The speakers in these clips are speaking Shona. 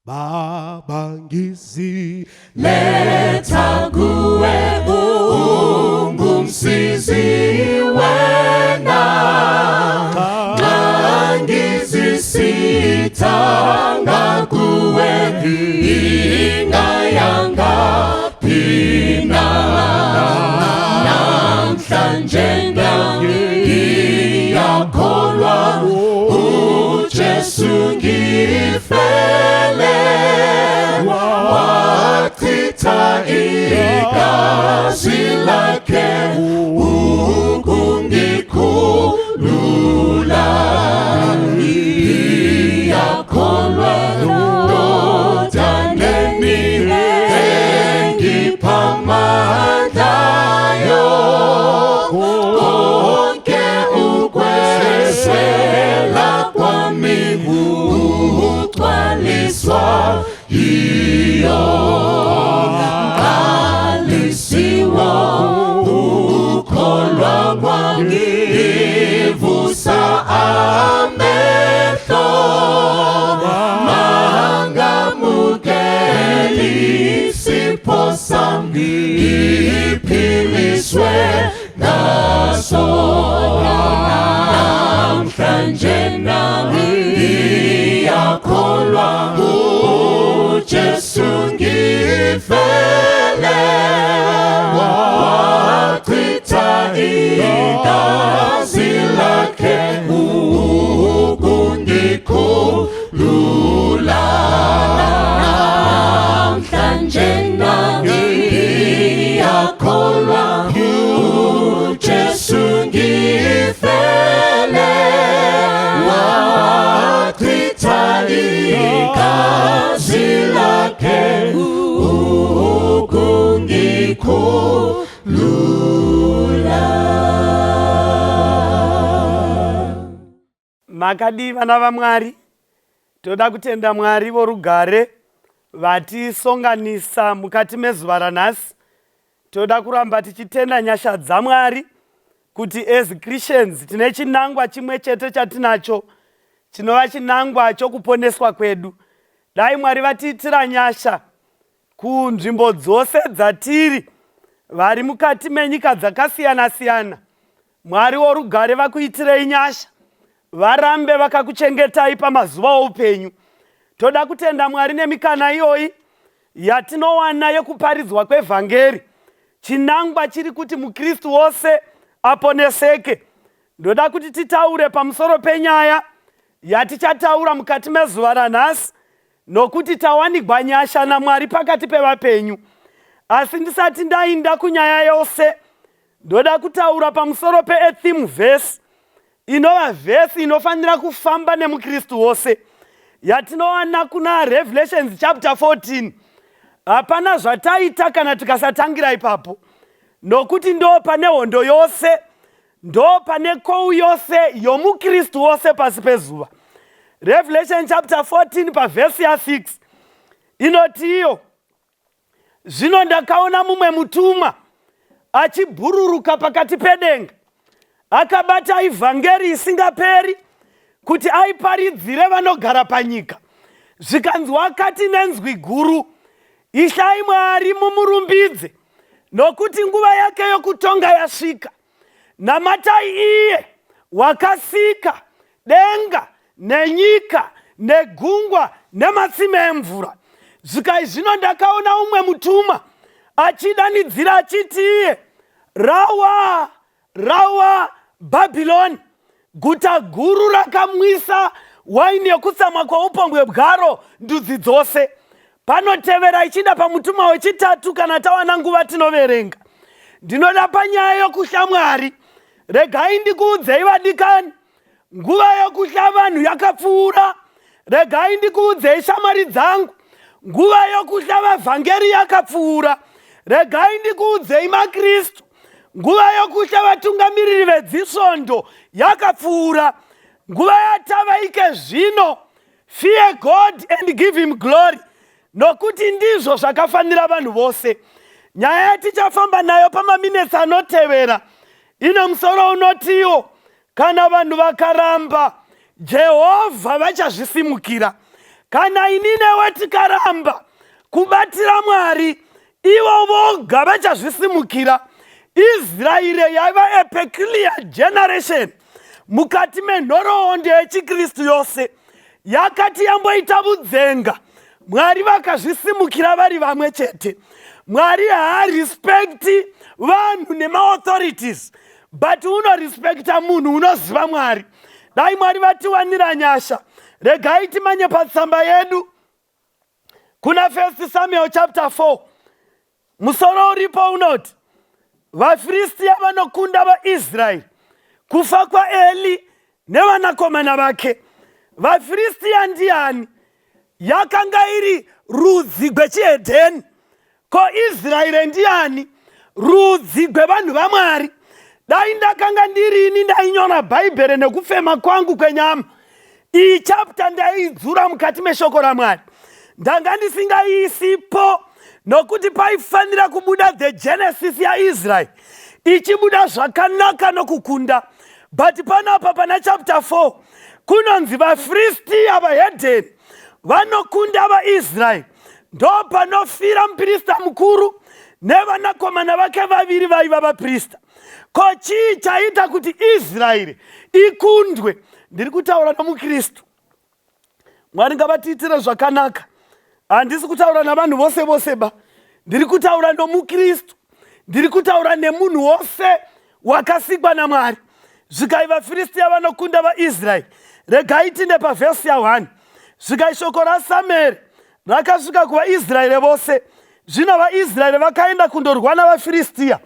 Baba ngizi Letha kuwe ungumsizi wena xa ngizisitha ngakuwe ingayanga phina namhlanje ngiyakholwa uJesu ngifele wachitha igazi lakhe ukungikhulula. Ngiyakholwa ndodaneni engipha amandlayo konke ukweswela kwami kugcwaliswa yiyo. Qalisiwa ukholwa kwami, ivusa amehlo, mangamukeli isipho sami, ngiphiliswe ngaso. Namhlanje nami ngiyakholwa uJesu ngifele wachitha igazi lakhe ukungikhulula. Namhlanje nami ngiyakholwa uJesu ngifele wachitha igazi lakhe ukungikhulula. Makadii vana vaMwari? Toda kutenda Mwari vorugare vatisonganisa mukati mezuva ranhasi. Toda kuramba tichitenda nyasha dzaMwari kuti as Christians tine chinangwa chimwe chete chatinacho chinova chinangwa chokuponeswa kwedu. Dai Mwari vatiitira nyasha kunzvimbo dzose dzatiri vari mukati menyika dzakasiyana-siyana. Mwari worugare vakuitirei nyasha, varambe vakakuchengetai pamazuva oupenyu. Toda kutenda Mwari nemikana iyoyi yatinowana yekuparidzwa kwevhangeri. Chinangwa chiri kuti muKristu wose aponeseke. Ndoda kuti titaure pamusoro penyaya yatichataura mukati mezuva ranhasi nokuti tawanigwa nyasha naMwari pakati pevapenyu. Asi ndisati ndainda kunyaya yose, ndoda kutaura pamusoro peetheme verse inova vhesi inofanira kufamba nemukristu wose yatinowana kuna Revelations chapter 14. Hapana zvataita kana tikasatangira ipapo, nokuti ndo pane hondo yose, ndo pane kou yose yomukristu wose pasi pezuva. Revelation chapter 14 pavhesi ya6 inotiyo, "Zvino ndakaona mumwe mutumwa achibhururuka pakati pedenga, akabata ivhangeri isingaperi kuti aiparidzire vanogara panyika. Zvikanzwa akati nenzwi guru, 'Ityai Mwari mumurumbidze, nokuti nguva yake yokutonga yasvika. Namatai iye wakasika denga nenyika negungwa nematsime emvura.' Zvikai, zvino ndakaona umwe mutumwa achidanidzira achiti iye, 'Rawa, rawa Bhabhironi, guta guru rakamwisa waini yokutsamwa kwoupombwe bwaro ndudzi dzose.'" Panotevera ichida pamutumwa wechitatu, kana tawana nguva tinoverenga. Ndinoda panyaya yokutya Mwari. Regai ndikuudzei vadikani, nguva yokutya vanhu yakapfuura. Regai ndikuudzei shamwari dzangu, nguva yokutya vavhangeri yakapfuura. Regai ndikuudzei maKristu, nguva yokutya vatungamiriri vedzisvondo yakapfuura. Nguva yatava ike zvino, fear God and give him glory, nokuti ndizvo zvakafanira vanhu vose. Nyaya yatichafamba nayo pamaminetsi anotevera ine musoro unotiwo, "Kana vanhu vakaramba Jehovha vachazvisimukira." Kana ini newe tikaramba kubatira Mwari, ivo voga vachazvisimukira. Israeri yaiva a peculiar generation mukati menhoroondo yechiKristu yose. Yakati yamboita vudzenga, Mwari vakazvisimukira vari vamwe chete. Mwari haarespekti vanhu nemaauthorities, but unorespekta munhu unoziva Mwari. Dai Mwari vatiwanira nyasha. Regai timanye patsamba yedu kuna 1 Samuel chapter 4. Musoro uripo unoti vaFiristiya vanokunda vaIsraeri, kufa kwaEli nevanakomana vake. VaFiristiya ndiani? Yakanga iri rudzi gwechihedheni. Ko Israeri ndiani? Rudzi gwevanhu vaMwari. Dai ndakanga ndirini ndainyora Bhaibheri nekufema kwangu kwenyama, iyi chapter ndaiidzura mukati meshoko raMwari. Ndanga ndisingaiisipo nokuti paifanira kubuda the genesis yaIsraeri ichibuda zvakanaka nokukunda. But panapa pana chapter 4 kunonzi vaFiristiya vahedheni vanokunda vaIsraeri. Ndo panofira muprista mukuru nevanakomana vake vaviri vaiva vaprista. Ko chii chaita kuti Israeri ikundwe? Ndiri kutaura nomuKristu. Mwari ngavatiitire zvakanaka. Handisi kutaura navanhu vose vose ba. Ndiri kutaura nomuKristu. Ndiri kutaura nemunhu wose wakasikwa naMwari. Zvikai vaFiristiya vanokunda vaIsraeri. Regai tinde pavhesi ya1. Zvikai shoko raSamueri rakasvika kuvaIsraeri vose. Zvino vaIsraeri vakaenda kundorwa navaFiristiya,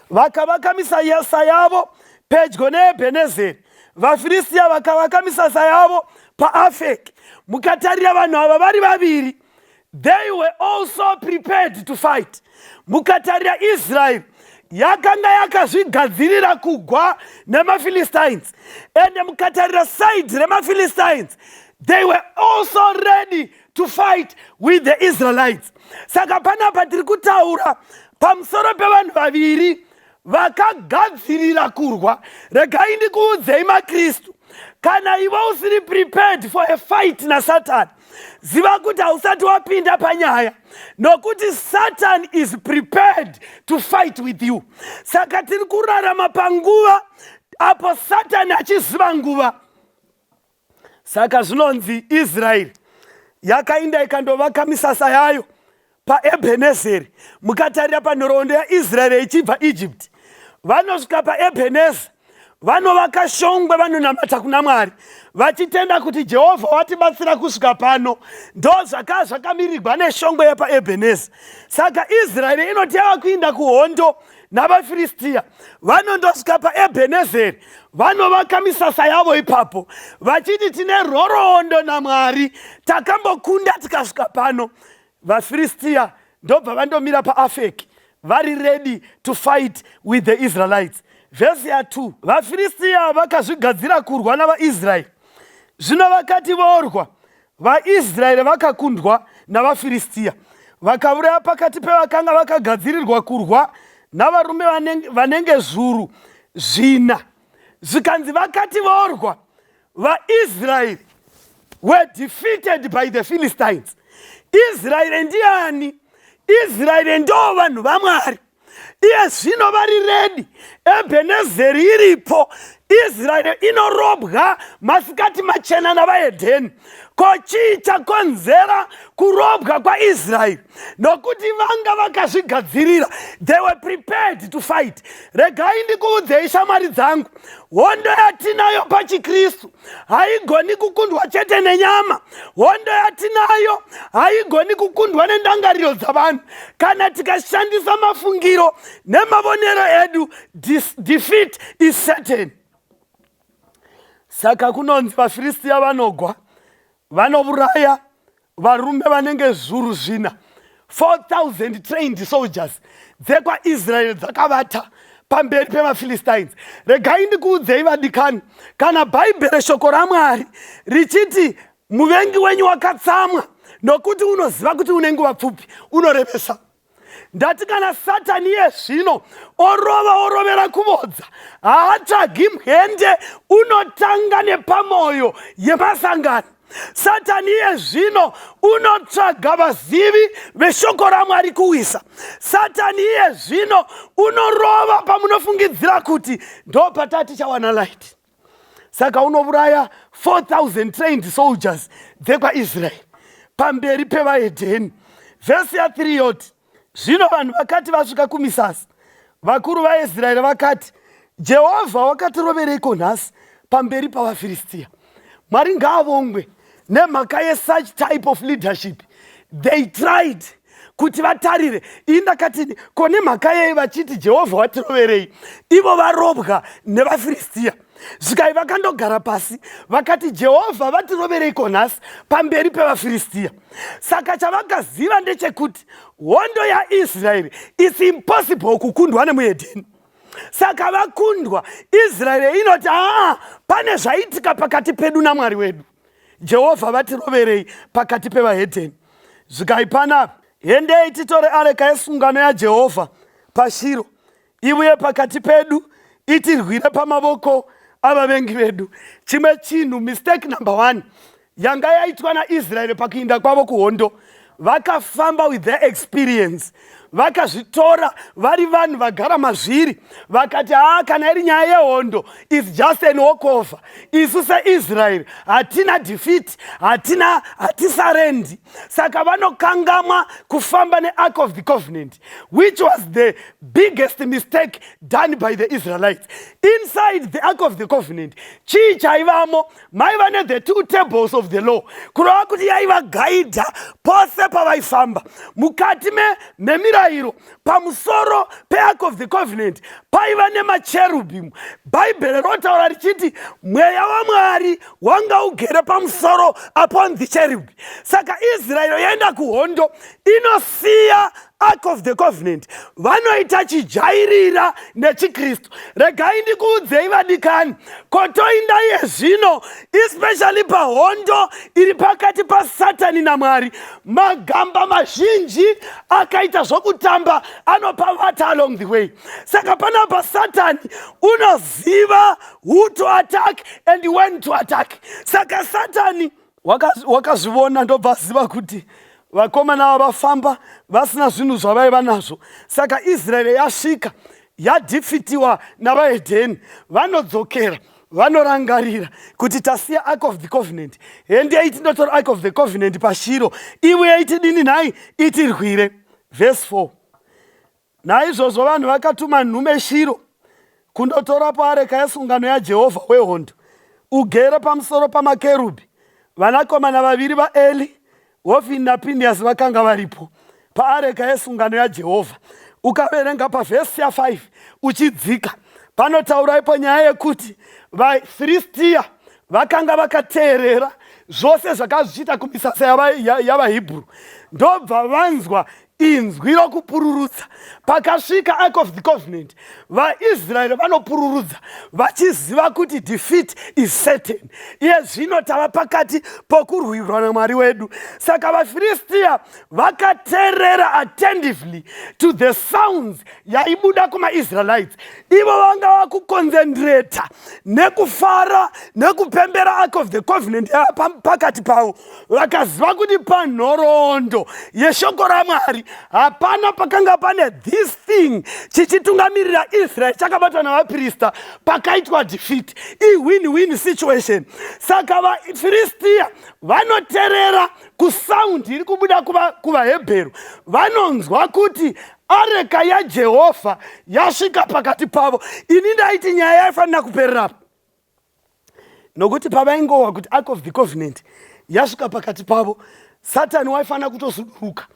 vakavaka misasa yavo pedyo neEbhenezeri. VaFiristiya vakavaka misasa yavo paAfeki. Mukatarira vanhu ava vari vaviri, they were also prepared to fight. Mukatarira Israeri yakanga yakazvigadzirira kugwa nemaPhilistines, ende mukatarira side remaPhilistines, they were also ready to fight with the Israelites. Saka panapa tiri kutaura pamusoro pevanhu vaviri vakagadzirira kurwa. Regai ndikuudzei maKristu, kana iwe usiri prepared for a fight naSatan, ziva kuti hausati wapinda panyaya, nokuti Satan is prepared to fight with you. Saka tiri kurarama panguva apo Satan achiziva nguva. Saka zvinonzi Israeri yakainda ikandovaka misasa yayo paEbhenezeri. Mukatarira panhoroondo yaIsraeri ichibva Egypt, vanosvika paEbheneza, vanovaka shongwe, vanonamata kuna Mwari vachitenda kuti Jehovha watibatsira kusvika pano. Ndo zvaka zvakamirirwa neshongwe yepaEbheneza. Saka Israeri inoti yava kuinda kuhondo navaFiristiya, vanondosvika paEbhenezeri, vanovaka misasa yavo ipapo vachiti tine roroondo naMwari, takambokunda tikasvika pano. VaFiristiya ndobva vandomira paAfeki vari ready to fight with the Israelites. Vhesi ya2, vaFiristiya vakazvigadzira kurwa navaIsraeri. Zvino vakati vorwa, vaIsraeri vakakundwa navaFiristiya, vakauraya pakati pevakanga vakagadzirirwa kurwa navarume vanenge zvuru 4. Zvikanzi vakati vorwa, vaIsraeri were defeated by the Philistines. Israeri ndiani? Israeri ndo vanhu vaMwari. Iye zvino vari ready, Ebhenezeri iripo. Israeri inorobwa masikati machena navahedheni. Ko chii chakonzera kurobwa kwaIsraeri? Nokuti vanga vakazvigadzirira, they were prepared to fight. Regai ndikuudzei shamwari dzangu, hondo yatinayo pachiKristu haigoni kukundwa chete nenyama. Hondo yatinayo haigoni kukundwa nendangariro dzavanhu. Kana tikashandisa mafungiro nemavonero edu, defeat is certain. Saka kunonzi vaFiristiya vanogwa, vanouraya varume vanenge zvuru 4, 4000 trained soldiers dzekwaIsraeri dzakavata pamberi pemaPhilistines. Regai ndikuudzei vadikani, kana Bhaibheri shoko raMwari richiti muvengi wenyu wakatsamwa nokuti unoziva kuti une nguva pfupi, unorevesa. Ndati kana Satani iye zvino orova, orovera kuvodza, haatsvagi mhende, unotanga nepamoyo yemasangano. Satani iye zvino unotsvaga vazivi veshoko raMwari kuwisa. Satani iye zvino unorova pamunofungidzira kuti ndo patatichawana light. Saka unouraya 4000 trained soldiers dzekwaIsraeri pamberi pevaHedheni. Vhesi ya3 yoti, Zvino vanhu vakati vasvika kumisasa, vakuru vaIsraeri vakati, Jehovha wakatirovereiko nhasi pamberi pavaFiristia? Mwari ngaavongwe nemhaka yesuch type of leadership. They tried kuti vatarire. Ini ndakati, ko nemhaka yei vachiti Jehovha watiroverei, ivo varobwa nevaFiristia? Svikai vakandogara pasi vakati, Jehovha vatirovereiko nhasi pamberi pevaFiristia? Saka chavakaziva ndechekuti hondo yaIsraeri is impossible kukundwa nemuHedheni. Saka vakundwa, Israeri inoti aa, pane zvaitika pakati pedu naMwari wedu. Jehovha vatiroverei pakati pevahedheni. Zvikai panapa, hendei titore areka yesungano yaJehovha paShiro, ivuye pakati pedu itirwire pamavoko avavengi vedu. Chimwe chinhu, mistake number 1 yanga yaitwa naIsraeri pakuinda kwavo kuhondo, vakafamba with their experience, vakazvitora vari vanhu vagara mazviri, vakati haa, kana iri nyaya yehondo is just an walkover. Isu seIsraeri hatina defeat, hatina, hatisarendi. Saka vanokangamwa kufamba neArk of the Covenant, which was the biggest mistake done by the Israelites. Inside the Ark of the Covenant, chii chaivamo? Maiva nethe 2 tables of the law, kureva kuti yaivagaidha pose pavaifamba mukati memirayiro. Pamusoro peArk of the Covenant paiva nemacherubim. Bhaibheri rotaura richiti mweya waMwari wanga ugere pamusoro upon the cherub. Saka Israeri yaenda kuhondo, inosiya Ark of the Covenant, vanoita chijairira nechiKristu. Regai ndikuudzei vadikani, kotoinda iye zvino, especially pahondo iri pakati paSatani naMwari, magamba mazhinji akaita zvokutamba anopa vata along the way. Saka panapa Satani unoziva who to attack and when to attack. Saka Satani wakazvivona, ndobva aziva kuti vakomana ava vafamba vasina zvinhu zvavaiva nazvo. Saka Israeri yasvika, yadhifitiwa navahedheni, vanodzokera, vanorangarira kuti tasiya Ark of the Covenant, hendei tinotora Ark of the Covenant paShiro, ivuye itidini nhai, itirwire. Verse 4, Naizvozvo vanhu vakatuma nhume Shiro kundotorapo areka yesungano yaJehovha wehondo, ugere pamusoro pamakerubhi. Vanakomana vaviri vaEli, Hofini naPiniyasi, vakanga varipo paareka yesungano yaJehovha. Ukaverenga pavhesi ya5 uchidzika, panotaura ipo nyaya yekuti vaFiristiya vakanga vakateerera zvose zvakanga zvichiita kumisasa yavaHibhuru, ndobva vanzwa inzwi rokupururudza. Pakasvika Ark of the Covenant, vaIsraeri vanopururudza vachiziva kuti defeat is certain. Iye zvino tava pakati pokurwirwa naMwari wedu. Saka vaFiristiya vakateerera attentively to the sounds yaibuda kumaIsraelites. Ivo vanga vakukonzentreta nekufara nekupembera Ark of the Covenant pakati pavo. Vakaziva kuti panhoroondo yeshoko raMwari hapana pakanga pane this thing chichitungamirira Israel chakabatwa navaprista pakaitwa defeat. I-win-win situation. Saka vaFiristiya vanoterera kusaundi iri kubuda kuvaHebheru, vanonzwa kuti areka yaJehovha yasvika pakati pavo. Ini ndaiti nyaya yaifanira kupererapo, nokuti pavaingowa kuti Ark of the Covenant yasvika pakati pavo, Satani waifanira kutosuduruka,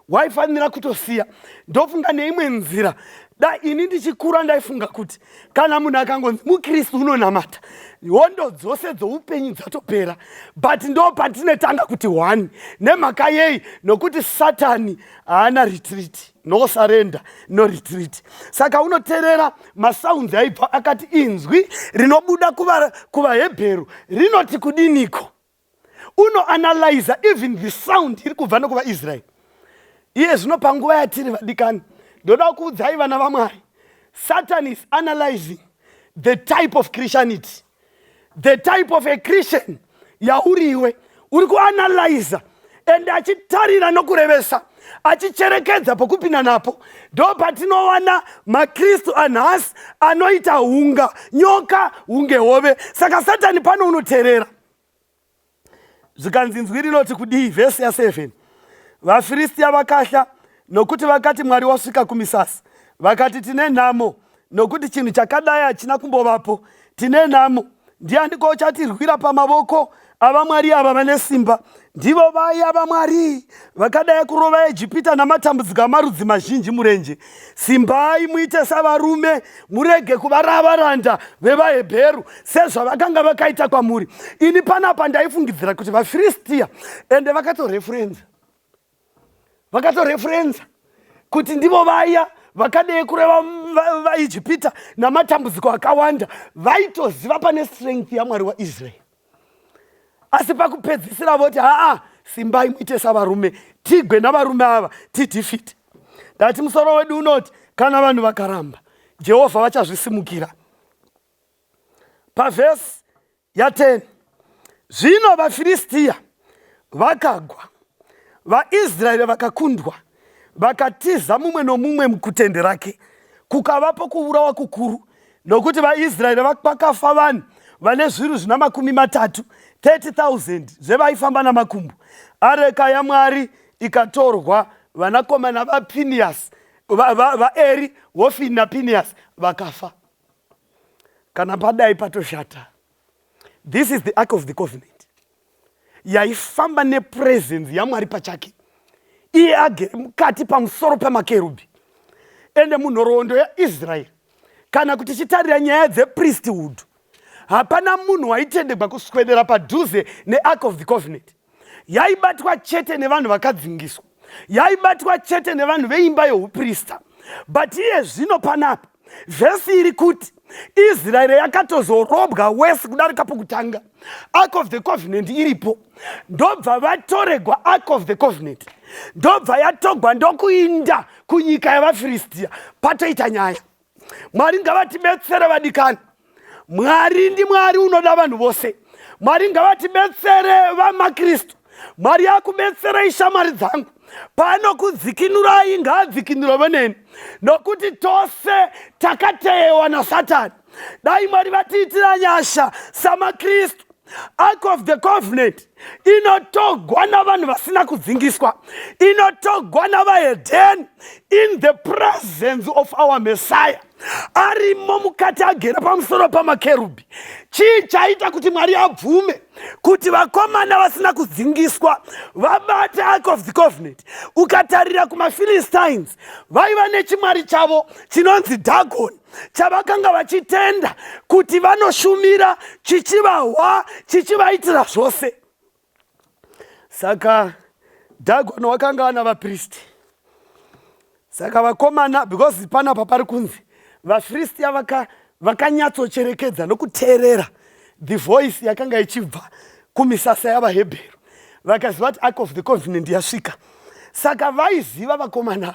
waifanira kutosiya. Ndofunga neimwe nzira, da ini ndichikura ndaifunga kuti kana munhu akangonzi muKristu unonamata, hondo dzose dzoupenyu dzatopera. But ndo patinetanga kuti one, nemhaka yei? Nokuti Satani haana retreat, no surrender, no retreat. Saka unoteerera masounds aibva, akati inzwi rinobuda kuvaHebheru rinoti kudiniko? Unoanalyza even the sound iri kubva nokuvaIsraeri. Iye zvino panguva yatiri, vadikani, ndoda kuudzai vana vaMwari, Satan is analyzing the type of Christianity, the type of a Christian yauriwe. Uri kuanalyza ende achitarira nokurevesa, achicherekedza pokupinda napo. Ndo patinowana maKristu anhasi anoita hunga nyoka, hunge hove. Saka Satani pano unoteerera. Zvikanzi nzwi rinoti kudii? Vhesi ya7: VaFiristiya vakahla, nokuti vakati Mwari wasvika kumisasa. Vakati, "Tine nhamo, nokuti chinhu chakadai hachina kumbovapo. Tine nhamo! Ndianiko uchatirwira pamavoko avamwari ava vane simba?" Ndivo vaya vamwari vakadai kurova Ijipita namatambudziko amarudzi mazhinji murenje. Simbai, muite savarume, murege kuva ravaranda vevaHebheru sezvavakanga vakaita kwamuri. Ini panapa ndaifungidzira kuti vaFiristiya ende vakatoreferenza, vakatoreferenza kuti ndivo vaya vakadei kureva vaIjipita namatambudziko akawanda. Vaitoziva pane strength yaMwari waIsraeri, asi pakupedzisira voti, "Haa, simbai, muite savarume, tigwe navarume ava, tidefeat." Ndati musoro wedu unoti, "Kana vanhu vakaramba, Jehovha vachazvisimukira." Pavhesi ya10: Zvino vaFiristiya vakagwa, vaIsraeri vakakundwa, vakatiza mumwe nomumwe mukutende rake. Kukavapo kuurawa kukuru, nokuti vaIsraeri vakafa vanhu vane zviru zvina 30, 30,000 zvevaifamba namakumbo. Areka yaMwari ikatorwa. Vanakomana vaPiniyasi, vaEri, Hofini naPiniyasi, vakafa. Kana padai patoshata, this is the Ark of the Covenant yaifamba nepresence yaMwari pachake, iye agere mukati pamusoro pemakerubhi. Ende munhoroondo yaIsraeri, kana kuti tichitarira nyaya dzepriesthood, hapana munhu waitendegwa kuswedera padhuze neArk of the Covenant. Yaibatwa chete nevanhu vakadzingiswa, yaibatwa chete nevanhu veimba youprista. But iye zvino panapa vhesi iri kuti Israeri yakatozorobwa wese kudarika pokutanga. Ark of the Covenant iripo, ndobva vatoregwa Ark of the Covenant, ndobva yatogwa ndokuinda kunyika yavaFiristiya. Patoita nyaya. Mwari ngavatibetsere, vadikani. Mwari ndiMwari unoda vanhu vose. Mwari ngavatibetsere, vamaKristu. Mwari akubetserei, shamwari dzangu. Panokudzikinurai, ngaadzikinurwe neni, nokuti tose takateyewa naSatani. Dai Mwari vatiitira nyasha samaKristu. Ark of the Covenant inotogwa navanhu vasina kudzingiswa, inotogwa navahedheni in the presence of our Messiah arimo mukati, agere pamusoro pamakerubhi. Chii chaita kuti Mwari abvume kuti vakomana vasina kudzingiswa vabate Ark of the Covenant? Ukatarira kumaPhilistines, vaiva nechimwari chavo chinonzi Dagon, chavakanga vachitenda kuti vanoshumira, chichivahwa, chichivaitira zvose. Saka Dagon wakanga ana vapristi. Saka vakomana, because panapa pari kunzi vaFiristia vakanyatsocherekedza nokuteerera the voice yakanga ichibva kumisasa yavaHebheru, vakaziva kuti Ark of the Covenant yasvika. Saka vaiziva vakomana,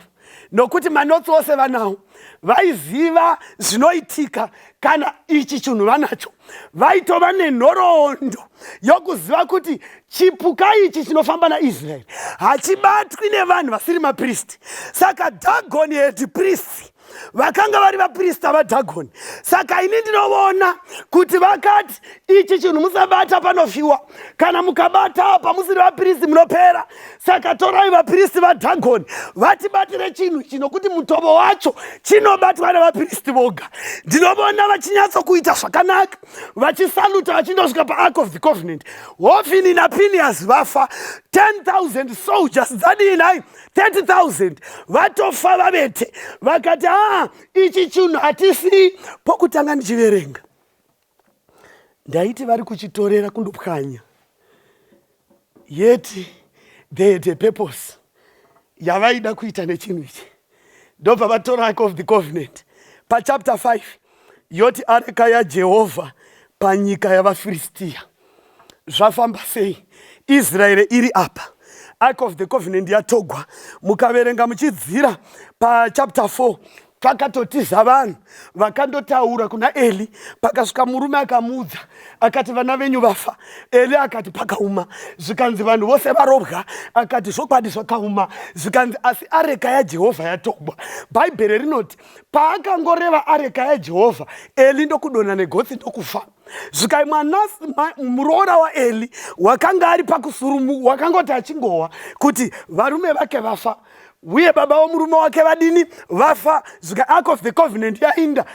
nokuti manotsi ose vanawo. Vaiziva zvinoitika kana ichi chinhu vanacho. Vaitova nenhoroondo yokuziva kuti chipuka ichi chinofamba naIsraeri hachibatwi nevanhu vasiri mapristi. Saka Dagon had priests vakanga vari vaprista vaDhagoni. Saka ini ndinoona kuti vakati, "Ichi chinhu musabata, panofiwa. Kana mukabata apa musiri vapristi, munopera. Saka torai vapristi vaDhagoni vatibatire chinhu ichi, nokuti mutovo wacho chinobatwa nevapristi voga." Ndinovona vachinyatsokuita zvakanaka, vachisaluta, vachindosvika paArk of the Covenant. Hofini naPinias vafa, 10,000 soldiers dzadii nhai? 30,000 vatofa vavete. Vakati, "Aa, ichi chinhu hatisi." Pokutanga ndichiverenga ndaiti vari kuchitorera kundopwanya, yet they had a purpose yavaida kuita nechinhu ichi. Ndobva vatora Ark of the Covenant. Pachapter 5 yoti, areka yaJehovha panyika yavaFiristiya. Zvafamba sei? Israeri iri apa, Ark of the Covenant yatogwa. Mukaverenga muchidzira pachapter 4, Pakatotiza vanhu vakandotaura kuna Eli. Pakasvika murume akamuudza akati vana venyu vafa. Eli akati pakauma. Zvikanzi vanhu vose varobwa. Akati zvokwadi zvakauma. Zvikanzi asi areka yaJehovha yatogwa. Bhaibheri rinoti paakangoreva areka yaJehovha, Eli ndokudonha negotsi ndokufa. Zvikai mwana muroora waEli wakanga ari pakusurumu wakangoti achingohwa kuti varume vake vafa uye baba vomurume wake vadini vafa. Zvika Ark of the Covenant yainda,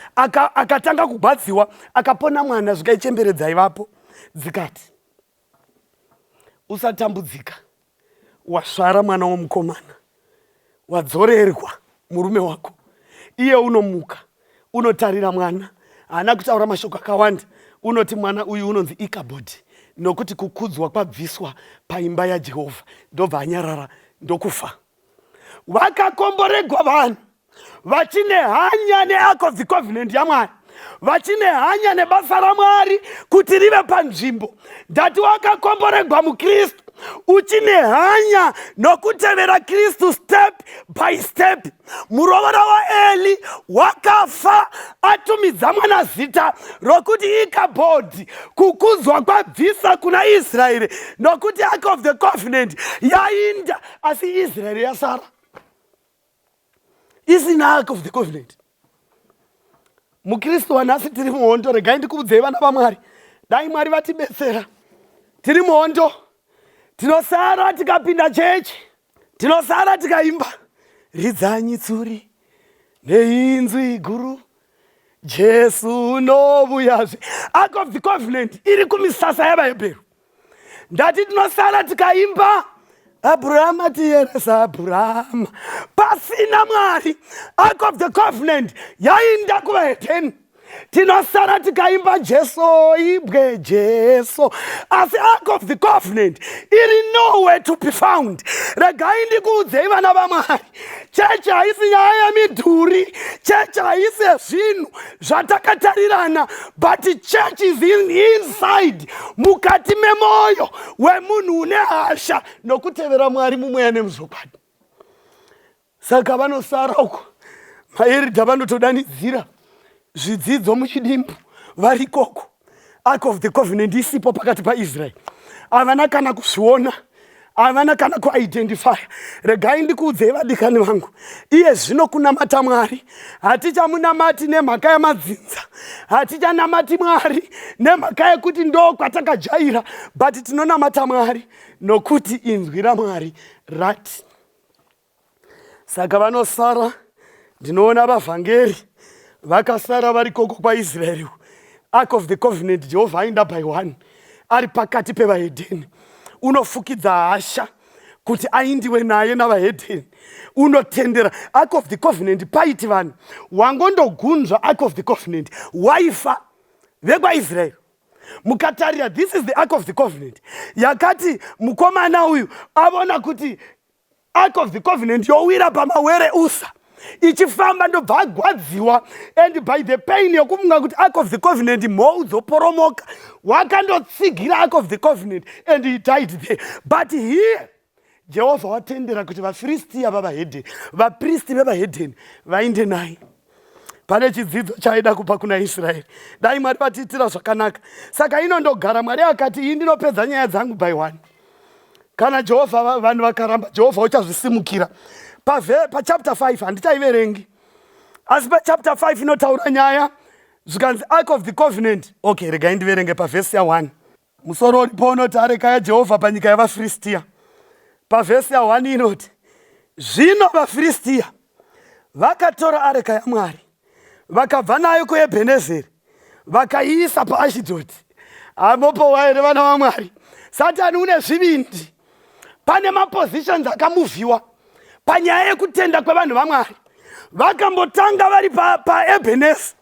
akatanga kugwadziwa, akapona mwana. Zvikaichemberedzai vapo dzikati usatambudzika, wasvara mwana womukomana, wadzorerwa murume wako, iye unomuka unotarira mwana. Haana kutaura mashoko akawanda, unoti mwana uyu unonzi Ikabhodhi, nokuti kukudzwa kwabviswa paimba yaJehovha. Ndobva anyarara ndokufa. Vakakomboregwa vanhu vachine hanya neArk of the Covenant yaMwari, vachine hanya nebasa raMwari kuti rive panzvimbo. Ndati wakakomboregwa muKristu uchine hanya nokutevera Kristu step by step. Murovora waEli wakafa atumidza mwana zita rokuti Ikabhodhi, kukudzwa kwabvisa kuna Israeri, nokuti Ark of the Covenant yainda, asi Israeri yasara isina Ark of the Covenant. MuKristu wanhasi tiri muhondo. Regai ndikuudzei vana vaMwari, dai Mwari vatibetsera. Tiri muhondo. Tinosara tikapinda chechi, tinosara tikaimba ridzanyi tsuri neinzwi guru, Jesu unovuyazve. Ark of the Covenant iri kumisasa yavaHebheru. Ndati tinosara tikaimba Abrahama tiyeresa Abrahama, pasina Mwari. Ark of the Covenant yainda kuvahedheni. Tinosara tikaimba Jesu ibwe Jesu, asi Ark of the Covenant iri nowhere to be found. Regai ndikuudzei vana vaMwari, chechi haisi nyaya yemidhuri, chechi haisi zvinhu zvatakatarirana, but church is inside, mukati memoyo wemunhu une hasha nokutevera Mwari mumweya nemuzvokwadi. Saka vanosara uko maeridha vanotodanidzira zvidzidzo muchidimbu vari ikoko, Ark of the Covenant isipo pakati paIsraeri. Havana kana kuzviona, havana kana kuidentifya. Regai ndikuudzei vadikani vangu, iye zvino kunamata Mwari hatichamunamati nemhaka yamadzinza, hatichanamati Mwari nemhaka yekuti ndo kwatakajaira, but tinonamata Mwari nokuti inzwi raMwari rati. Saka vanosara, ndinoona vavhangeri vakasara vari koko kwaIsraeri. Ark of the Covenant, Jehovha aenda by one, ari pakati pevahedheni, unofukidza hasha kuti aindiwe naye navahedheni, unotendera Ark of the Covenant. Paiti vanhu wangondogunzva Ark of the Covenant waifa vekwaIsraeri. Mukatarira, this is the Ark of the Covenant yakati mukomana uyu avona kuti Ark of the Covenant yowira pamawere usa ichifamba, ndobva agwadziwa, and by the pain yokufunga kuti Ark of the Covenant mhou dzoporomoka, wakandotsigira Ark of the Covenant and he died there. But here Jehovha watendera kuti vaFiristiya vavahedheni, vapristi vevahedheni vainde naye. Pane chidzidzo chaaida kupa kuna Israeri. Dai Mwari vatiitira zvakanaka. Saka inondogara Mwari akati iyi ndinopedza nyaya dzangu by one. Kana Jehovha vanhu vakaramba, Jehovha uchazvisimukira. Pachapter 5 handichaiverengi, asi pachapter 5 inotaura nyaya zvikanzi Ark of the Covenant. Okay, regai ndiverenge pavhesi ya1. Musoro uripo unoti areka yaJehovha panyika yavaFiristiya. Pavhesi ya1 inoti, zvino vaFiristiya vakatora areka yaMwari, vakabva nayo kuEbhenezeri, vakaiisa paAshidhodi. Hamopowa here vana vaMwari? Satani une zvivindi. Pane mapositions akamuvhiwa panyaya yekutenda kwevanhu vaMwari. Vakambotanga vari paEbhenezi,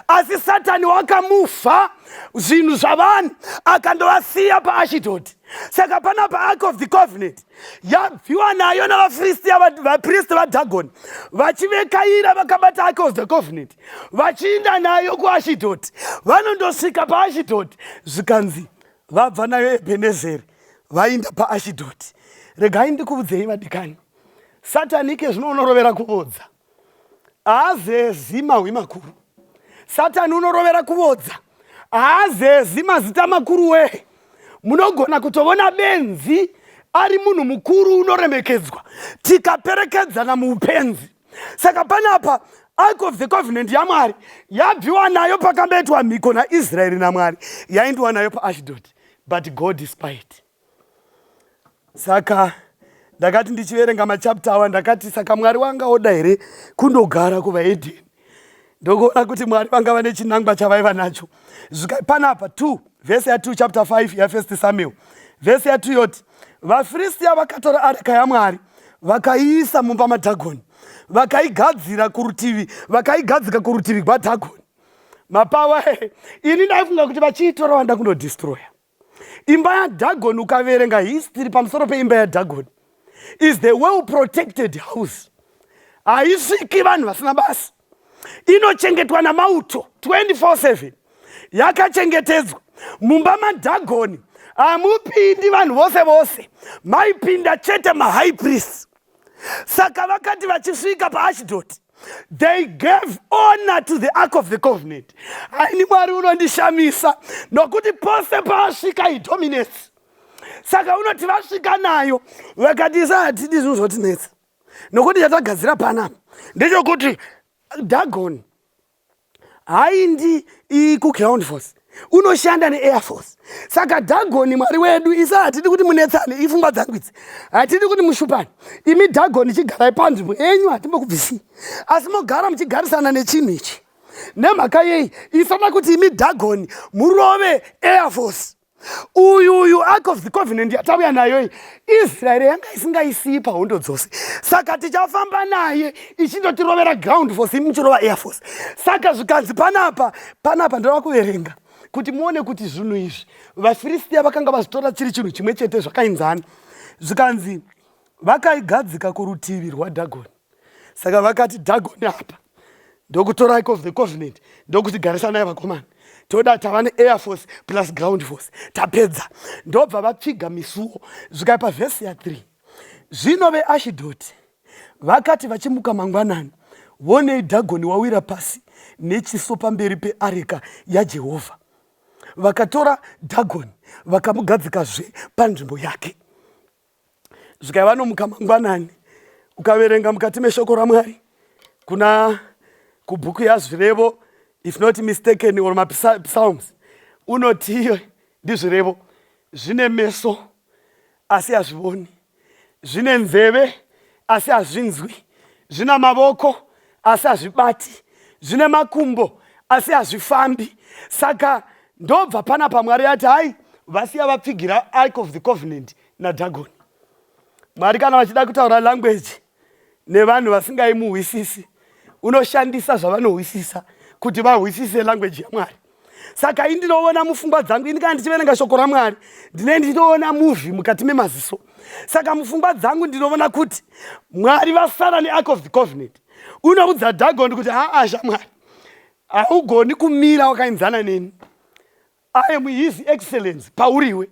asi Satani wakamuvha zvinhu zvavanhu akandovasiya paAshidhodi. Saka panapa Ark of the Covenant yabviwa nayo navaFiristiya, vapristi vaDhagoni vachivekaira vakabata Ark of the Covenant vachiinda nayo kuAshidhodi. Vanondosvika paAshidhodi, zvikanzi vabva nayo Ebhenezeri vainda paAshidhodi. Regai ndikuudzei vadikani, Satani ike zvino unorovera kuvodza. Haazezi mahwi makuru. Satani unorovera kuvodza. Haazezi mazita makuru wee. Munogona kutovona benzi ari munhu mukuru unoremekedzwa tikaperekedzana muupenzi. Saka panapa Ark of the Covenant yaMwari yabviwa nayo pakambetwa mhiko naIsraeri naMwari yaindiwa nayo paAshdod but God is quiet. Saka ndakati ndichiverenga machapter awa ndakati saka Mwari wanga oda here kundogara kuvaHedheni? Ndokuona kuti Mwari vanga vane chinangwa chavaiva nacho. Zvika panapa 2 vhesi ya 2 chapter 5 ya 1 Samuel vhesi ya 2 yoti vaFiristia vakatora areka yaMwari vakaiisa mumba maDhagoni vakaigadzira kurutivi vakaigadzika kurutivi gwaDhagoni. Mapawa ini ndaifunga kuti vachiitora vanoda kundodestroya. Imba yaDhagoni ukaverenga history pamusoro peimba yaDhagoni is the well protected house. Haisviki vanhu vasina basa. Inochengetwa namauto 24/7. Yakachengetedzwa. Mumba maDhagoni hamupindi vanhu vose vose. Maipinda chete mahigh priests. Saka vakati vachisvika paAshdod they gave honor to the ark of the covenant. Haini Mwari unondishamisa nokuti pose paasvika he dominates. Saka unoti vasvika nayo vakati isa hatidi zvinhu zvotinetsa nokuti chatagadzira panapa ndechekuti Dagon haindi kuground force unoshanda neair force. Saka Dagoni Mwari wedu isa hatidi kuti munetsane, ifungwa dzangu idzi, hatidi kuti mushupane. Imi Dagoni chigarai panzvimbo yenyu, hatimbokubvisii, asi mogara muchigarisana nechinhu ichi. Nemhaka yei isada kuti imi Dagoni murove air force? Uyu uyu Ark of the Covenant yatauya nayo iyi, Israeri yanga isingaisiyi pahondo dzose, saka tichafamba naye ichindotirovera ground force, imi muchirova air force. Saka zvikanzi panapa panapa ndava kuverenga kuti muone kuti zvinhu izvi vaFiristia vakanga vazvitora chiri chinhu chimwe chete zvakainzana. Zvikanzi vakaigadzika kurutivi rwaDhagoni. Saka vakati Dhagoni apa ndokutora Ark of the Covenant ndokuti garisanai vakomana, toda tava neair force plus ground force, tapedza. Ndobva vapfiga misuo. Zvikai pavhesi ya 3 zvino veAshidhoti vakati vachimuka mangwanani, vonei Dhagoni wawira pasi nechiso pamberi peareka yaJehovha. Vakatora Dhagoni vakamugadzikazve panzvimbo yake. Zvikai vanomuka mangwanani, ukaverenga mukati meshoko raMwari kuna kubhuku yaZvirevo, if not mistaken, or maPsalms, unoti ndizvirevo zvine meso asi hazvivoni, zvine nzeve asi hazvinzwi, zvina mavoko asi hazvibati, zvine makumbo asi hazvifambi. Saka ndobva panapa Mwari ati hai vasiya vapfigira Ark of the Covenant naDhagoni. Mwari kana vachida kutaura language nevanhu vasingaimuhwisisi, unoshandisa zvavanohwisisa kuti vahwisise language yaMwari. Saka ini ndinoona mupfungwa dzangu, ini kana ndichiverenga shoko raMwari ndine ndinoona movie mukati memaziso. Saka mupfungwa dzangu ndinoona kuti Mwari vasara neArk of the Covenant. Unoudza Dhagoni kuti aa shamwari, haugoni kumira wakainzana neni. I am his excellence pauriwe.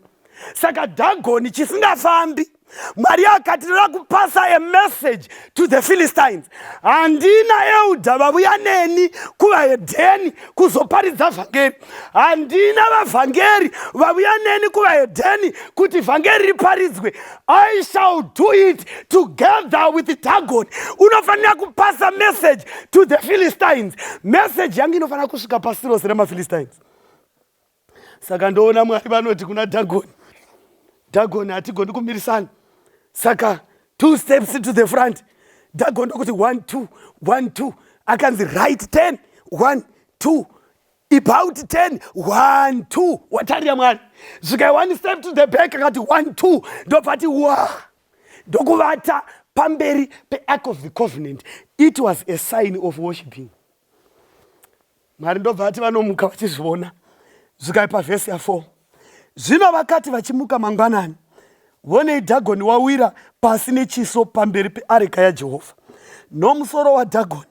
Saka Dhagoni chisingafambi, Mwari akati ndoda kupasa a message to the Philistines. Handina elder vavuya neni kuvahedheni kuzoparidza vhangeri. Handina vavhangeri vavuya neni kuvahedheni kuti vhangeri riparidzwe. I shall do it together with Dagon. Unofanira kupasa message to the Philistines. Message yangu inofanira kusvika pasi rose remaPhilistines. Saka ndoona Mwari vanoti kuna Dagoni, Dagoni hatigoni kumirisana. Saka 2 steps to the front. Dagoni ndokuti 1 2 1 2, akanzi right 10 1 2 about 10 1 2, watarira Mwari. Zvikai 1 step to the back, akati 1 2, ndobvati wa ndokuvata pamberi peArk of the Covenant. It was a sign of worshiping. Mwari ndobva ati vanomuka vachizviona. Zvikai pavhesi ya 4 zvino vakati vachimuka mangwanani, vonei Dhagoni wawira pasi nechiso pamberi peareka yaJehovha, nomusoro waDhagoni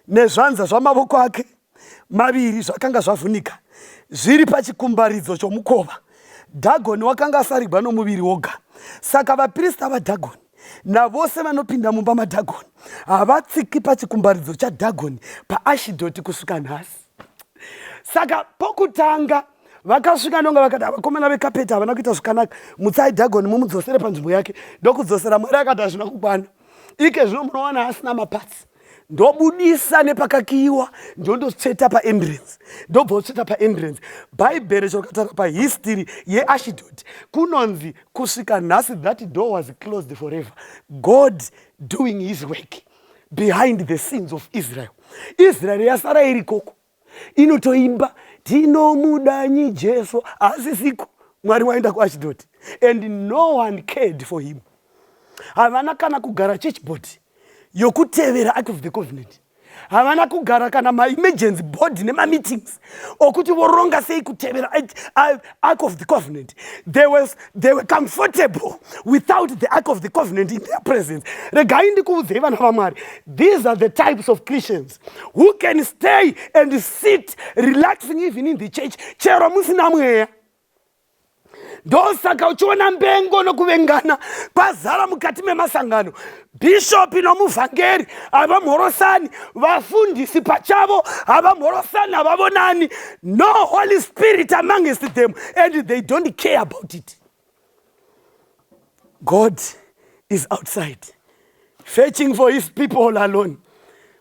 nezvanza zvamavoko ake maviri zvakanga zvavhunika zviri pachikumbaridzo chomukova. Dhagoni wakanga asarigwa nomuviri woga. Saka vaprista vaDhagoni Navose vanopinda mumba maDhagoni havatsiki pachikumbaridzo chaDhagoni paAshidhoti kusvika nhasi. Saka pokutanga vakasvika ndonga vakati, vakomana vekapeti havana kuita zvakanaka, mutsai Dhagoni mumudzosere panzvimbo yake. Ndokudzosera. Mwari akati hazvina kukwana. Ike zvino munowana asina mapatsi, ndobudisa nepakakiyiwa, ndondotsveta paentrance, ndobva utsveta paentrance. Bhaibheri chokataura pahistory yeAshidhodi kunonzi kusvika nhasi that door was closed forever. God doing his work behind the scenes of Israel. Israel yasara iri koko inotoimba tinomudanyi Jesu, haasisiko. Mwari waenda kuAshdod and no one cared for him. Havana kana kugara church board yokutevera Ark of the Covenant. Havana kugara kana maemergency board nemameetings okuti voronga sei kutevera Ark of the Covenant. They were comfortable without the Ark of the Covenant in their presence. Regai ndikuudzei, vana vaMwari, these are the types of Christians who can stay and sit relaxing even in the church chero musina mweya. Ndosaka uchiona mbengo nokuvengana kwazara mukati memasangano. Bhishopi nomuvhangeri havamhorosani, vafundisi pachavo havamhorosani, havavonani. No Holy Spirit amongst them and they don't care about it. God is outside fetching for his people all alone.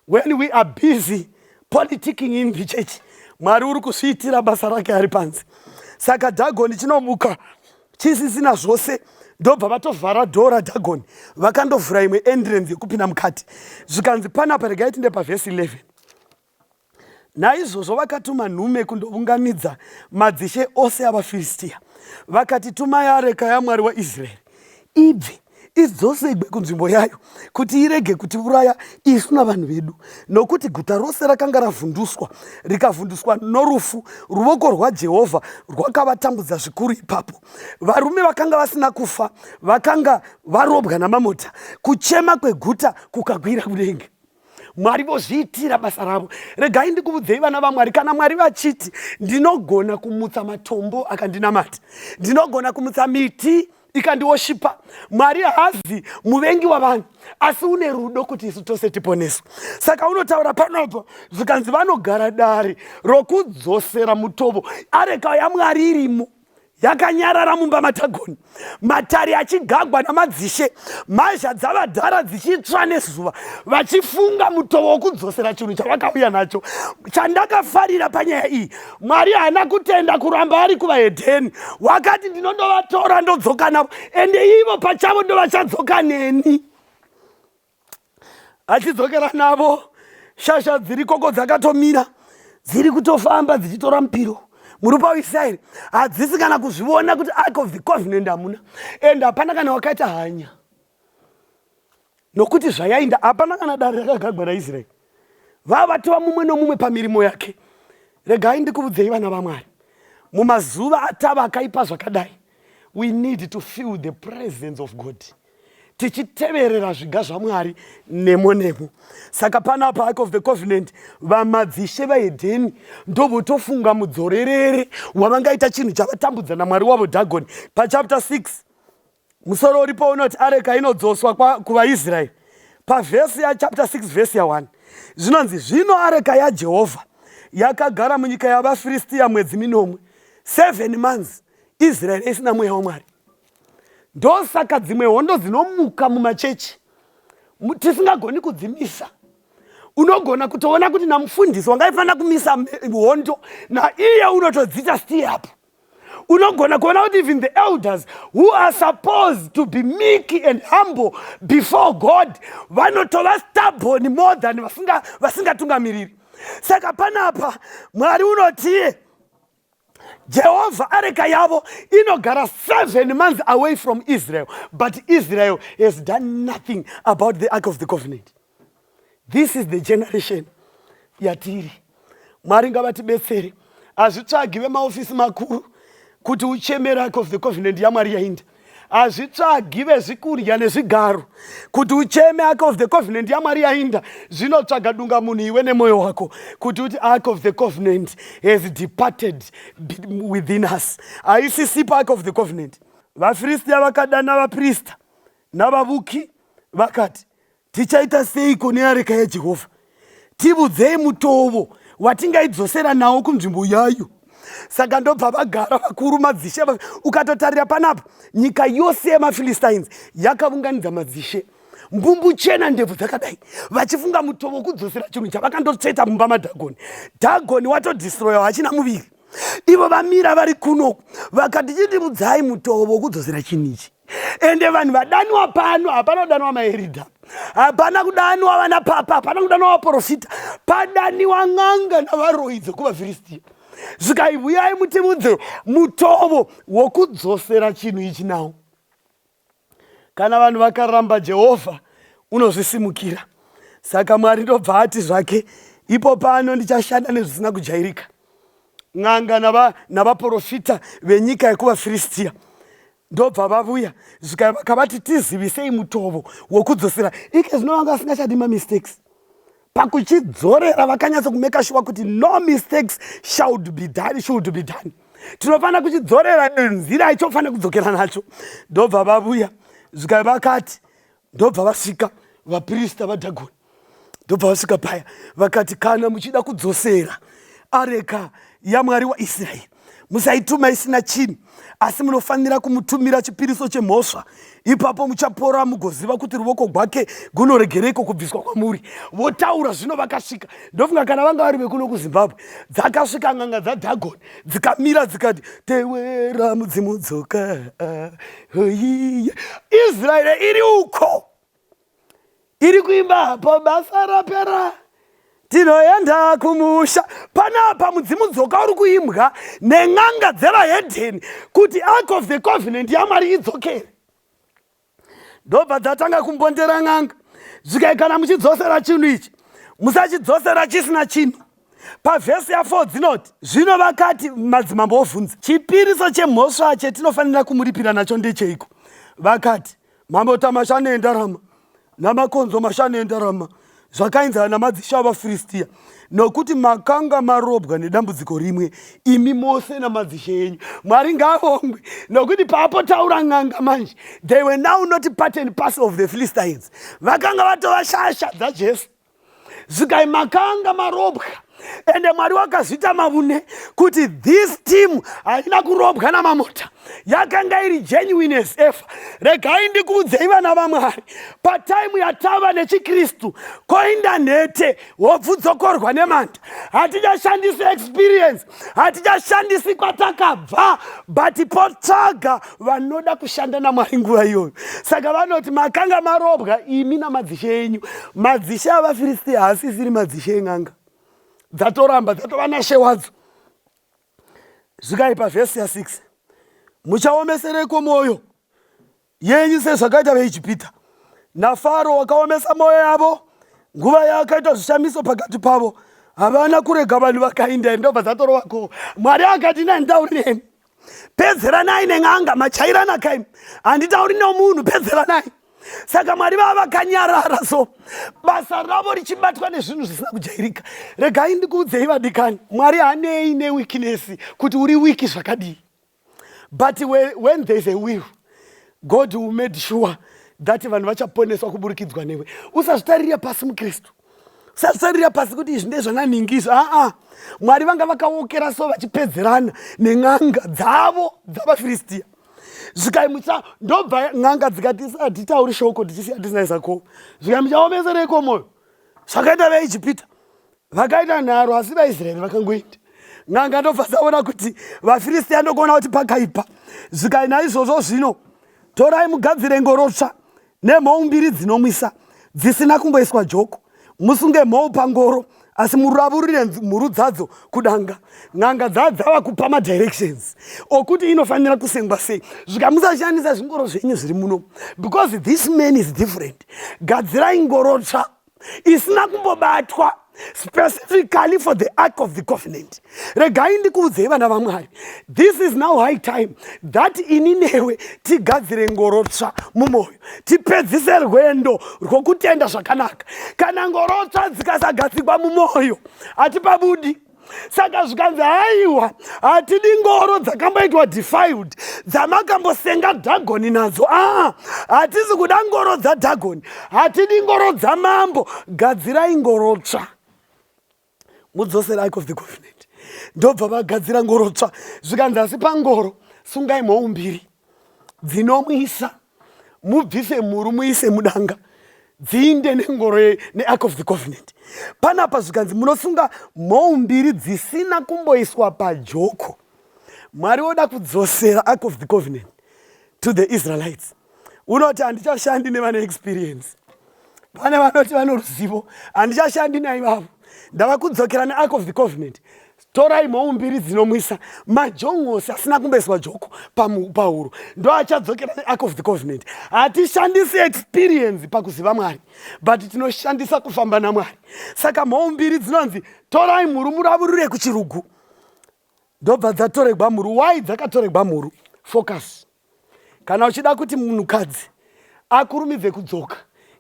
When we are busy politicking in the church, Mwari uri kuzviitira basa rake ari panze. Saka Dhagoni chinomuka chisisina zvose, ndobva vatovhara door raDhagoni, vakandovhura imwe entrance yekupinda mukati. Zvikanzi panapa, regai tinde pavhesi 11. Naizvozvo vakatuma nhume kundounganidza madzishe ose avaFiristiya, vakati, "Tumai areka yaMwari waIsraeri ibve idzosegwe kunzvimbo yayo, kuti irege kutiuraya isu navanhu vedu." Nokuti guta rose rakanga ravhunduswa, rikavhunduswa norufu. Ruoko rwaJehovha rwakavatambudza zvikuru ipapo. Varume vakanga vasina kufa vakanga varobwa namamota. Kuchema kweguta kukakwira kudenga. Mwari vozviitira basa ravo. Regai ndikuudzei, vana vaMwari, kana Mwari vachiti, "Ndinogona kumutsa matombo akandinamata, ndinogona kumutsa miti ikandiworshipa," Mwari haazi muvengi wavanhu, asi une rudo kuti isu tose tiponeswe. Saka unotaura panopo, zvikanzi vanogara dare rokudzosera mutovo. Areka yaMwari irimo yakanyarara mumba maDhagoni, matare achigagwa namadzishe, mhazha dzavadhara dzichitsva nezuva, vachifunga mutovo wokudzosera chinhu chavakauya nacho. Chandakafarira panyaya iyi, Mwari haana kutenda kuramba ari kuvahedheni. Wakati, "Ndinondovatora, ndodzoka navo, ende ivo pachavo ndovachadzoka neni." Achidzokera navo, shasha dziri koko dzakatomira, dziri kutofamba dzichitora mupiro muri paIsraeri. Hadzisi kana kuzviona kuti Ark of the Covenant hamuna, and hapana kana wakaita hanya nokuti zvayainda. Hapana kana dare rakagagwa raIsraeri. Vavatova mumwe nomumwe pamirimo yake. Regai ndikuudzei, vana vaMwari, mumazuva atava akaipa zvakadai, we need to feel the presence of God, tichiteverera zviga zvaMwari nemo nemo. Saka panapa Ark of the Covenant, vamadzishe vahedheni ndovotofunga mudzorerere wavangaita chinhu chavatambudza naMwari wavo Dhagoni. Pachapter 6, musoro uripo unoti areka inodzoswa kuvaIsraeri. Pavhesi yachapter 6, vhesi ya1, zvinonzi, "Zvino areka yaJehovha yakagara munyika yavaFiristiya mwedzi minomwe." 7 months Israeri isina mweya waMwari. Ndosaka dzimwe hondo dzinomuka mumachechi tisingagoni kudzimisa. Unogona kutoona kuti namufundisi wangaifanira kumisa hondo, naiye unotodziita stir up. Unogona kuona kuti even the elders who are supposed to be meek and humble before God vanotova stubborn more than vasingatungamiriri. Saka panapa Mwari unotiye Jehovha areka yavo inogara 7 months away from Israel, but Israel has done nothing about the Ark of the Covenant. This is the generation yatiri. Mwari ngavatibetsere. Hazvitsvagi vemaofisi makuru kuti uchemere Ark of the Covenant yaMwari yainda. Hazvitsvagi vezvikurya nezvigaro kuti ucheme Ark of the Covenant yaMwari yainda. Zvinotsvaga dunga munhu iwe nemwoyo wako kuti uti, "Ark of the Covenant has departed within us." Haisisipo Ark of the Covenant. VaFiristiya vakadana vaprista. Navavuki vakati, Tichaita seiko neareka yaJehovha? Tivudzei mutovo watingaidzosera nawo kunzvimbo yayo. Saka ndobva vagara vakuru madzishe. Ukatotarira panapa, nyika yose yemaPhilistines yakavunganidza madzishe, mbumbu chena, ndebvu dzakadai, vachifunga mutovo wekudzosera chinhu chavakandotsveta mumba maDhagoni. Dhagoni watodhistroya, hachina muviri. Ivo vamira vari kuno vakati, chitivudzai mutovo wekudzosera chinhu ichi. Ende vanhu vadaniwa pano, hapana kudanwa maeridha, hapana kudanwa vana papa, hapana kudanwa vaprofita, padaniwa n'anga navaroyi dzekuvafiristiya. Zvikai, vuyai mutivudze mutovo wokudzosera chinhu ichi nawo. Kana vanhu vakaramba Jehovha, unozvisimukira. Saka Mwari ndobva ati zvake, ipo pano ndichashanda nezvisina kujairika. N'anga navaprofita venyika yekuvafiristiya ndobva vavuya, zvikai vakavati, tizivisei mutovo wokudzosera. Ike zvino vanga vasingachadi mamistakes pakuchidzorera, vakanyatso kumeka shuwa kuti no mistakes should be done, should be done. Tinofanira kuchidzorera nenzira ichofanira kudzokera nacho. Ndobva vavuya, zvikai vakati, ndobva vasvika vaprista vaDhagoni, ndobva vasvika paya vakati, kana muchida kudzosera areka yaMwari waIsraeri, musaituma isina chinhu, asi munofanira kumutumira chipiriso chemhosva. Ipapo muchapora, mugoziva kuti ruoko gwake gunoregereiko kubviswa kwamuri. Votaura zvino vakasvika, ndofunga kana vanga vari vekuno kuZimbabwe, dzakasvika n'anga dzaDhagoni, dzikamira dzikati, tewera mudzimu dzoka oiye. Israeri iri uko iri kuimba hapo, basa rapera, tinoenda kumusha. Panapa mudzimu dzoka uri kuimbwa nen'anga dzevahedheni kuti Ark of the Covenant yaMwari idzokere. Ndobva dzatanga kumbondera n'anga, zvikai, kana muchidzosera chinhu ichi, musachidzosera chisina chinhu. Pavhesi ya4 dzinoti, zvino vakati, madzimambo ovhunza, chipiriso chemhosva chetinofanira kumuripira nacho ndecheiko? Vakati, mamota mashanu endarama namakonzo mashanu endarama, zvakaenzana namadzishe avaFiristiya, nokuti makanga marobwa nedambudziko rimwe, imi mose namadzishe enyu. Mwari ngaavongwe, nokuti paapotaura n'anga manje, they were now not part and parcel of the Philistines, vakanga vatova shasha dzaJesu. Zvikai, makanga marobwa, ende Mwari wakazviita mavune kuti this team haina kurobwa namamota, yakanga iri genuine as ever. Regai ndikuudzei, vana vaMwari, pataimu yatava nechiKristu, koinda nhete wobvudzokorwa nemanda. Hatichashandisi experience, hatichashandisi kwatakabva, but potsvaga vanoda kushanda naMwari nguva iyoyo. Saka vanoti, makanga marobwa imi namadzishe enyu. Madzishe avaFiristiya haasisiri madzishe en'anga, dzatoramba, dzatova nashe wadzo. Zvikai pavhesi ya6, muchaomesereko mwoyo yenyu sezvakaita veIjipita naFaro, wakaomesa mwoyo yavo nguva yaakaita zvishamiso pakati pavo, havana kurega vanhu vakainda. Ndobva dzatorovako. Mwari akati, nanditauri nemi, pedzeranai nen'anga, machairana kaimi, handitauri nomunhu, pedzeranai. Saka Mwari vava vakanyarara, so basa ravo richibatwa nezvinhu zvisina kujairika. Regai ndikuudzei, vadikani, Mwari hanei neweakness, kuti uri weak zvakadii, but when there is a will, God will made sure that vanhu vachaponeswa kuburikidzwa newe. Usazvitarira pasi, muKristu, usazvitarira pasi kuti izvi ndezvananhingi izvi. Aa, Mwari vanga vakaokera so vachipedzerana nen'anga dzavo dzavaFiristiya. Zvikai, mucha ndobva n'anga dzikati, hatitauri shoko tichisiya tisina isako. Zvikai, muchaomesereiko mwoyo zvakaita veIjipita? Vakaita nharo, asi vaIsraeri vakangoenda. N'anga ndobva dzaona kuti vaFiristiya ndokuona kuti pakaipa. Zvikai, naizvozvo zvino torai mugadzire ngoro tsva nemhou mbiri dzinomwisa dzisina kumboiswa joko. Musunge mhou pangoro, asi muravurire mhuru dzadzo kudanga. N'anga dzadzava kupa madirections okuti inofanira kusengwa sei. Zvikamusashandisa zvingoro zvenyu zviri muno, because this man is different. Gadzirai ngoro tsva isina kumbobatwa, specifically for the Ark of the Covenant. Regai ndikuudzei, vana vaMwari, this is now high time that ini newe tigadzire ngoro tsva mumwoyo, tipedzise rwendo rwokutenda zvakanaka. Kana ngoro tsva dzikasagadzikwa mumwoyo, hatipabudi. Saka zvikanzi haiwa, hatidi ngoro dzakamboitwa defiled dzamakambosenga Dhagoni nadzo. Aa, hatisi kuda ngoro dzaDhagoni, hatidi ngoro dzamambo, gadzirai ngoro tsva mudzosera Ark of the Covenant. Ndobva vagadzira ngoro tsva, zvikanzi asi pangoro sungai mhou mbiri dzinomwisa, mubvise mhuru muise mudanga, dziinde nengoro neArk of the Covenant. Panapa zvikanzi munosunga mhou mbiri dzisina kumboiswa pajoko. Mwari woda kudzosera Ark of the Covenant to the Israelites. Unoti handichashandi nevane experience, pane vanoti vano ruzivo, handichashandi naivavo, ndava kudzokera neArk of the Covenant. Torai mhou mbiri dzinomwisa, majongosi asina kumboiswa joko pahuro, ndo achadzokera neArk of the Covenant. Hatishandisi experience pakuziva Mwari, but tinoshandisa kufamba naMwari. Saka mhou mbiri dzinonzi torai mhuru muravurire kuchirugu, ndobva dzatoregwa mhuru. Wai dzakatoregwa mhuru? Focus. Kana uchida kuti munhukadzi akurumidze kudzoka,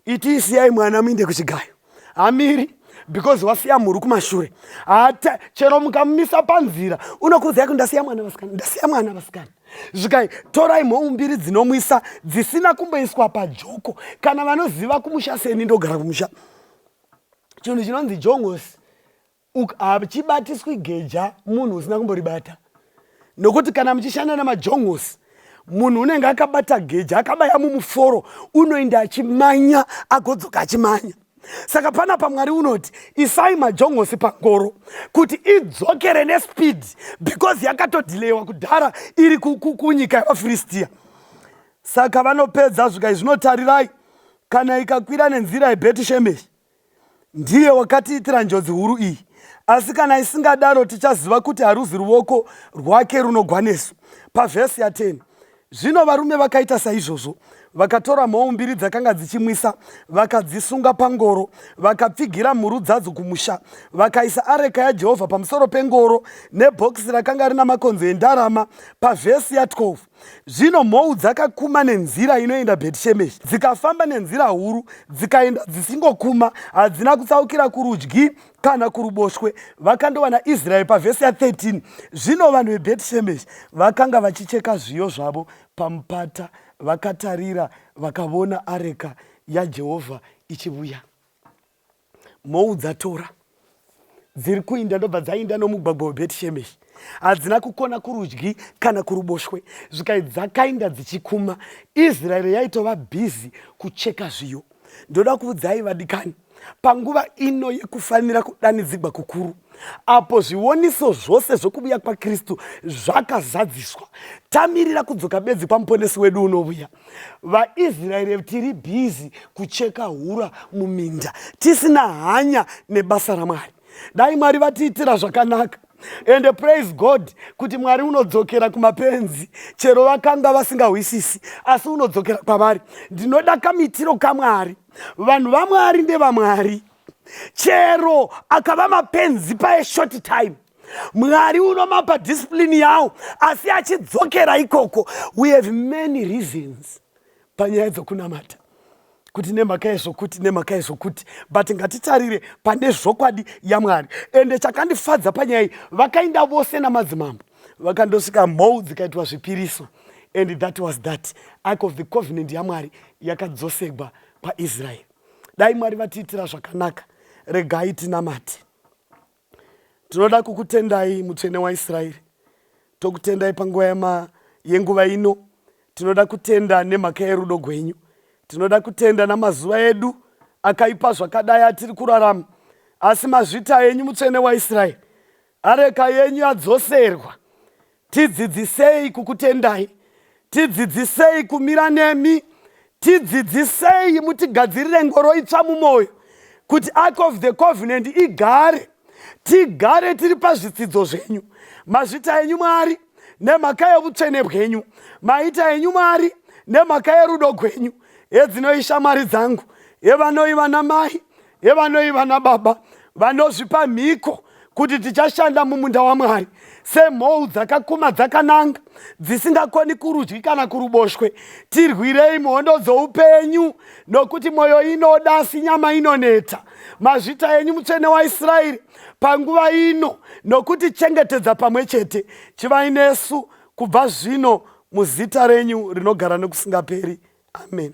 iti siyai mwana muinde kuchigayo. Hamiri, because wasiya mhuru kumashure. Hata chero mukamumisa panzira, unokuudzai kuti ndasiya mwana vasikana, ndasiya mwana vasikana. Zvikai torai mhou mbiri dzinomwisa dzisina kumboiswa pajoko. Kana vanoziva kumusha seni, ndogara kumusha, chinhu chinonzi jongosi hachibatiswi geja munhu usina kumboribata, nokuti kana muchishanda namajongosi, munhu unenge akabata geja, akabaya mumuforo, unoenda achimanya, agodzoka achimanya. Saka panapa Mwari unoti isai majongosi pangoro kuti idzokere nespeed, because yakatodhileyiwa kudhara iri kunyika yavaFiristiya. Saka vanopedza zvikai, zvinotarirai, kana ikakwira nenzira yeBheti Shemeshi, ndiye wakatiitira njodzi huru iyi, asi kana isingadaro, tichaziva kuti haruzi ruoko rwake runogwa nesu. Pavhesi ya10, zvino varume vakaita saizvozvo. Vakatora mhou mbiri dzakanga dzichimwisa, vakadzisunga pangoro, vakapfigira mhuru dzadzo kumusha. Vakaisa areka yaJehovha pamusoro pengoro nebhokisi rakanga rina makonzo endarama. Pavhesi ya12, zvino mhou dzakakuma nenzira inoenda Bhetishemeshi, dzikafamba nenzira huru, dzikaenda dzisingokuma, hadzina kutsaukira kurudyi kana kuruboshwe, vakandowana Israeri. Pavhesi ya13, zvino vanhu veBhetishemeshi vakanga vachicheka zviyo zvavo pamupata, vakatarira, vakavona areka yaJehovha ichivuya. Mhou dzatora dziri kuinda, ndobva dzainda nomugwagwa weBhetishemeshi, hadzina kukona kurudyi kana kuruboshwe. Zvikai dzakainda dzichikuma. Israeri yaitova bhizi kucheka zviyo. Ndoda kuudzai vadikani, panguva ino yekufanira kudanidzigwa kukuru, apo zvioniso zvose zvokuvuya kwaKristu zvakazadziswa, tamirira kudzoka bedzi kwaMuponesi wedu unovuya, vaIsraeri tiri bhizi kucheka hura muminda, tisina hanya nebasa raMwari. Dai Mwari vatiitira zvakanaka. And praise God kuti Mwari unodzokera kumapenzi, chero vakanga vasingahwisisi, asi unodzokera kwavari. Ndinoda kamitiro kaMwari. Vanhu vaMwari ndevamwari, chero akava mapenzi paeshort time, Mwari unomapa discipline yawo, asi achidzokera ikoko. We have many reasons panyaya dzokunamata, kuti nemhaka yezvokuti, nemhaka yezvokuti, but ngatitarire pane zvokwadi yaMwari. Ende chakandifadza panyaya iyi, vakaenda vose namadzimambo, vakandosvika, mhou dzikaitwa zvipiriso, and that was that. Ark of the Covenant yaMwari yakadzosegwa paIsraeri. Dai Mwari vatiitira zvakanaka. Regai tinamate. Tinoda kukutendai, Mutsvene waIsraeri. Tokutendai panguva yenguva ino. Tinoda kutenda nemhaka yerudo gwenyu. Tinoda kutenda namazuva edu akaipa zvakadai atiri kurarama, asi mazvita enyu, Mutsvene waIsraeri. Areka yenyu yadzoserwa. Tidzidzisei kukutendai, tidzidzisei kumira nemi, tidzidzisei, mutigadzirire ngoro itsva mumwoyo kuti Ark of the Covenant igare, tigare tiri pazvitsidzo zvenyu. Mazvita enyu, Mwari, nemhaka yevutsvene bwenyu. Maita enyu, Mwari, nemhaka yerudo gwenyu. Yedzinoi shamwari dzangu, yevanoi vana mai, yevanoi vana baba vanozvipa mhiko. kuti tichashanda mumunda waMwari semhou dzakakuma dzakananga, dzisingakoni kurudyi kana kuruboshwe. Tirwirei muhondo dzoupenyu, nokuti mwoyo inoda asi nyama inoneta. Mazvita enyu, Mutsvene waIsraeri, panguva ino, nokuti chengetedza pamwe chete. Chivai nesu kubva zvino, muzita renyu rinogara nokusingaperi. Amen.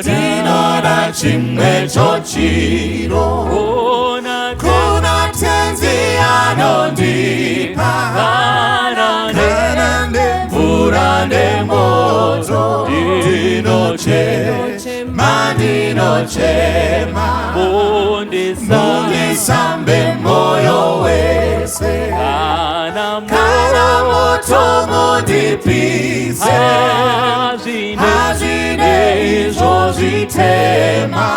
Ndinoda chimwe chiro kuna Tenzi anondipa, kana nemvura nemoto. Ndinochema, ndinochema, mundisambe moyo wese, kana moto mundipise. Hazvine izvo zvitema,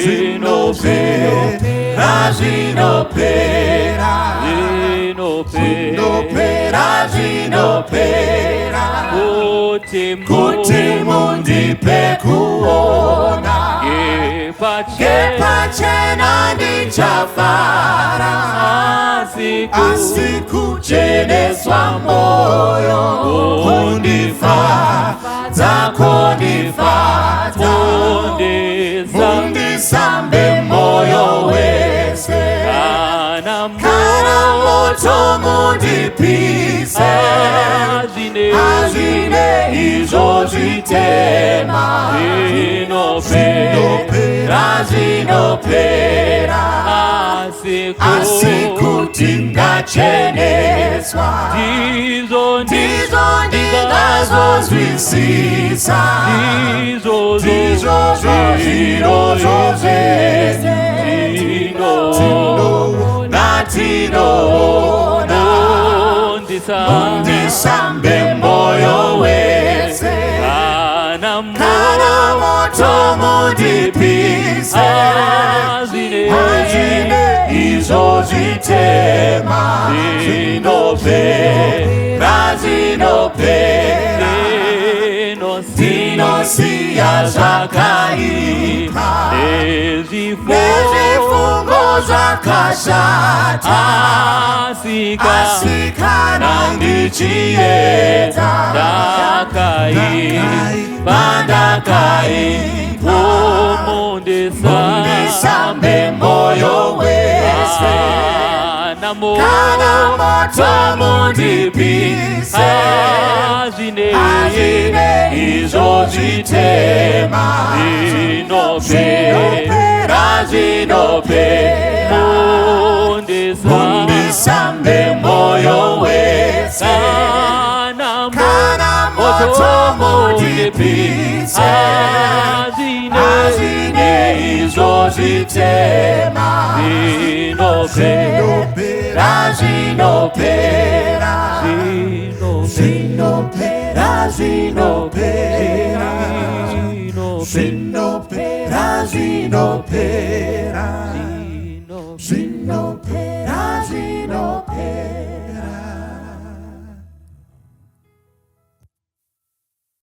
zvinopera, zvinopera, zvinopera, zvinopera, kuti mundipe kuona ngepachena, ndichafara, asi kucheneswa moyo kundifadza, kundifadza. Mundisambe moyo wese, kana moto mundipise. Hazvine izvo zvitema, zvinopera, zvinopera, asi kuti ngacheneswa, ndizvo ndingazozwisisa, ndizvozvo zvirozvo zvese tinoona, tinoona. Mundisambe moyo wese, kana moto mundipise. Hazvine izvo zvitema, zvinopera, zvinopera. Ndinosiya zvakaipa nezvifungo zvakashata, asi kana ndichiedza, ndakaipa. Mundisambe moyo wese, kana moto mundipise. Hazvine izvo zvitema, zvinopera, zvinopera. Mundisambe moyo wese, kana moto mundipise. Hazvine izvo zvitema, zvinopera, zvinopera, zvinopera, zvinopera, zvinopera, zvinopera.